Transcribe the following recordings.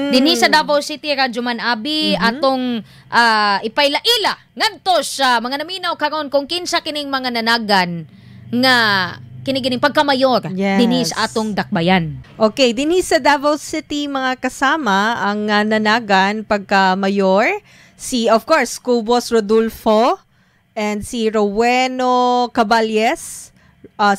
Dinhi sa Davao City, Radyoman Abi, atong ipailaila ngadto sa mga naminaw karon kung kinsa kining mga nanagan nga kini gining pagkamayor dinhi sa atong dakbayan. Okay, dinhi sa Davao City, mga kasama, ang nanagan pagka mayor si, of course, Cubos Rodulfo and si Roweno Caballes,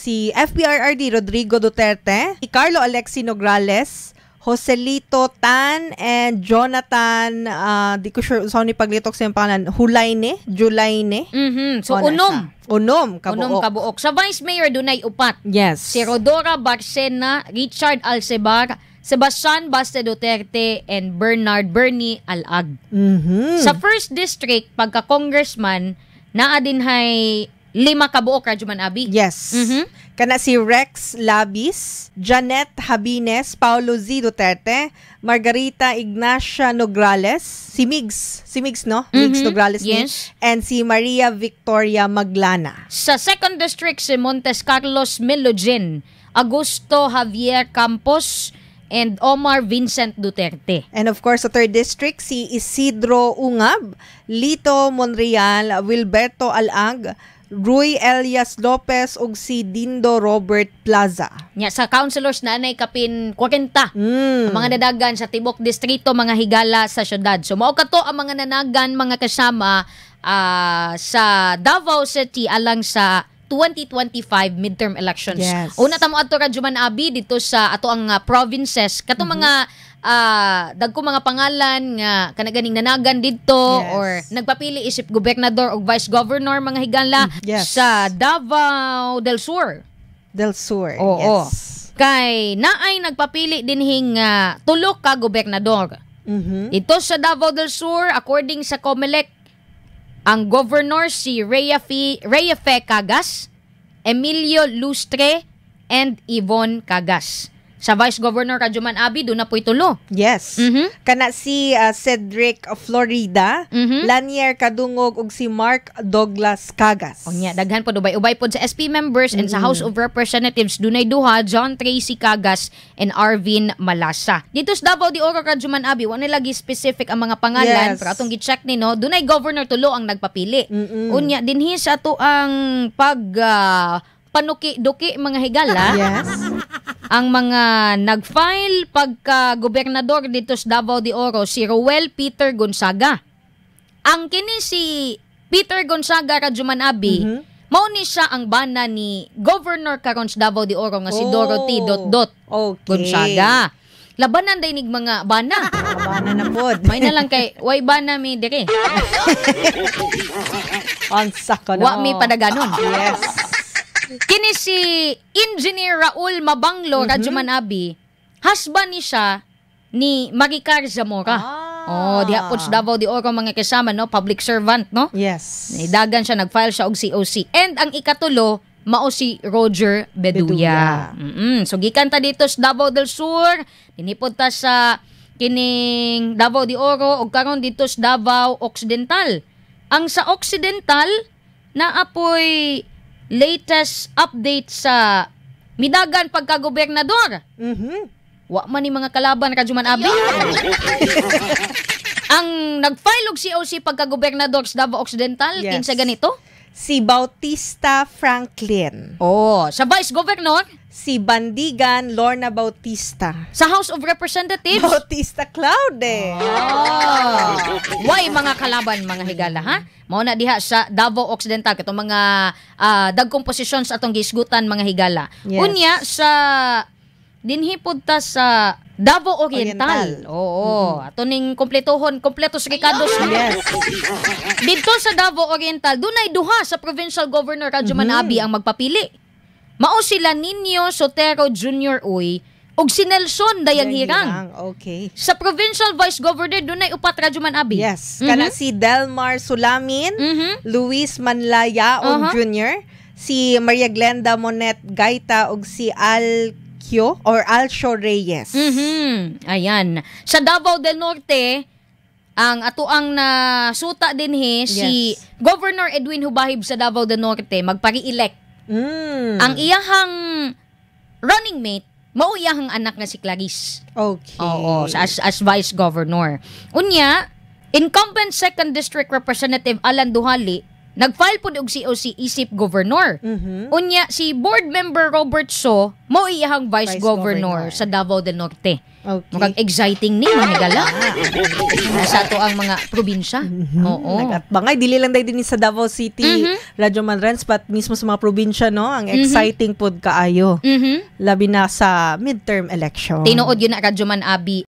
si FPRRD Rodrigo Duterte, si Carlo Alexi Nograles, Joselito Tan and Jonathan, di ko sure sa ni paglitok sa iyang pangalan, Hulaine, Julaine. So O, na unom. Siya. Unom kabuok. Unom kabuok. Sa Vice Mayor dunay upat. Si Rodora Barcena, Richard Alcebar, Sebastian Baste Duterte, and Bernard Bernie Alag. Sa first district, pagka congressman, naa dinhay lima kabuok, Radyoman Abi. Yes. Kana si Rex Labis, Janet Habines, Paulo Z. Duterte, Margarita Ignacia Nograles, si Migs, no? Migs Nograles ni, and si Maria Victoria Maglana. Sa second district, si Montes Carlos Melogin, Augusto Javier Campos, and Omar Vincent Duterte. And of course, sa third district, si Isidro Ungab, Lito Monreal, Wilberto Alag, Rui Elias Lopez, ug si Dindo Robert Plaza. Nya sa councilors na nay kapin 40 ang mga nadagan sa tibok distrito, mga higala, sa syudad. So mao kato ang mga nanagan, mga kasama, sa Davao City alang sa 2025 midterm elections. Una ta mo adto, Radyoman Abi, dito sa ato ang provinces katong mga dagko mga pangalan nga kana ganing nanagan didto or nagpapili isip gobernador o vice governor, mga higala, sa Davao del Sur. Del Sur. Oo. Kay naay nagpapili dinhing tulo ka gobernador. Ito sa Davao del Sur, according sa COMELEC, ang governor si Rhea Fe Cagas, Emilio Lustre, and Yvonne Cagas. Sa Vice Governor, Radyoman Abi, duna po'y tulo. Yes. Kana si Cedric Florida, Lanier Kadungog ug si Mark Douglas Cagas. Unya, daghan po, ubay-ubay po sa SP members and sa House of Representatives dunay duha, John Tracy Cagas and Arvin Malasa. Dito sa Davao de Oro, Radyoman Abi, wa nila gi specific ang mga pangalan, pero atong gi-check ni no, dunay governor tulo ang nagpapili. Unya dinhi sa ato ang pag panuki-duki, mga higala, ang mga nag-file pagka gobernador dito sa Davao de Oro si Roel Peter Gonzaga. Ang kini si Peter Gonzaga, Radyoman Abi, mao ni siya ang bana ni Governor karon sa Davao de Oro nga si Dorothy dot dot Gonzaga. Labanan day nig mga bana. Bana na pod. May na lang kay way bana mi dire. Unsa ko no. Wa mi padaganon. Kini si Engineer Raul Mabanglo, Radyoman Abi, husband ni siya ni Maricar Zamora. Oh, diha po sa Davao de Oro, mga kasama, no, public servant, no? Yes. Dagan siya, nag-file siya og COC. And ang ikatulo, mao si Roger Beduya. Beduya. So gikan ta dito sa Davao del Sur, dinipod ta sa kining Davao de Oro ug karon dito sa Davao Occidental. Ang sa Occidental naa poy latest update sa midagan pagka-gobernador. Wa man ni mga kalaban, Radyoman Abi. Ang nag-file og COC pagka-gobernador sa Davao Occidental, kinsa ganito? Si Bautista Franklin. Oh, sa Vice Governor, Si Bandigan Lorna Bautista. Sa House of Representatives, Bautista Claude. Oh. Way mga kalaban, mga higala, ha? Mao na diha sa Davao Occidental katong mga dagkong posisyon sa atong gisgutan, mga higala. Unya sa dinhi pud ta sa Davao Oriental. Oriental. Oo, ato ning kompletohon, kompleto sa rekados. Dito sa Davao Oriental, dunay duha sa provincial governor, Radyoman Abi, ang magpapili. Mao sila Ninyo Sotero Jr. Uy ug si Nelson Dayanghirang. Sa provincial vice governor dunay upat, Radyoman Abi. Yes. Kana si Delmar Sulamin, Luis Manlayaon Jr., si Maria Glenda Monet Gaita ug si Alkio or Alcio Reyes. Ayan. Sa Davao del Norte, ang atuang nasuta dinhi si Governor Edwin Hubahib sa Davao del Norte magpari-elect. Ang iyahang running mate Mao iyahang anak nga si Clarice. Oo, as vice governor. Unya, incumbent second district representative Alan Dujali nag-file pod og COC isip governor. Unya, si board member Robert So mao iyahang vice, vice governor, governor. Sa Davao del Norte. Mukhang exciting ni mga higala. Sa ato ang mga probinsya. Oo. Nagatbangay dili lang dahil din sa Davao City, Radyo Man Renz, but mismo sa mga probinsya, no, ang exciting pod kaayo. Labi na sa midterm election. Tinuod gyud na, Radyo Man Abi.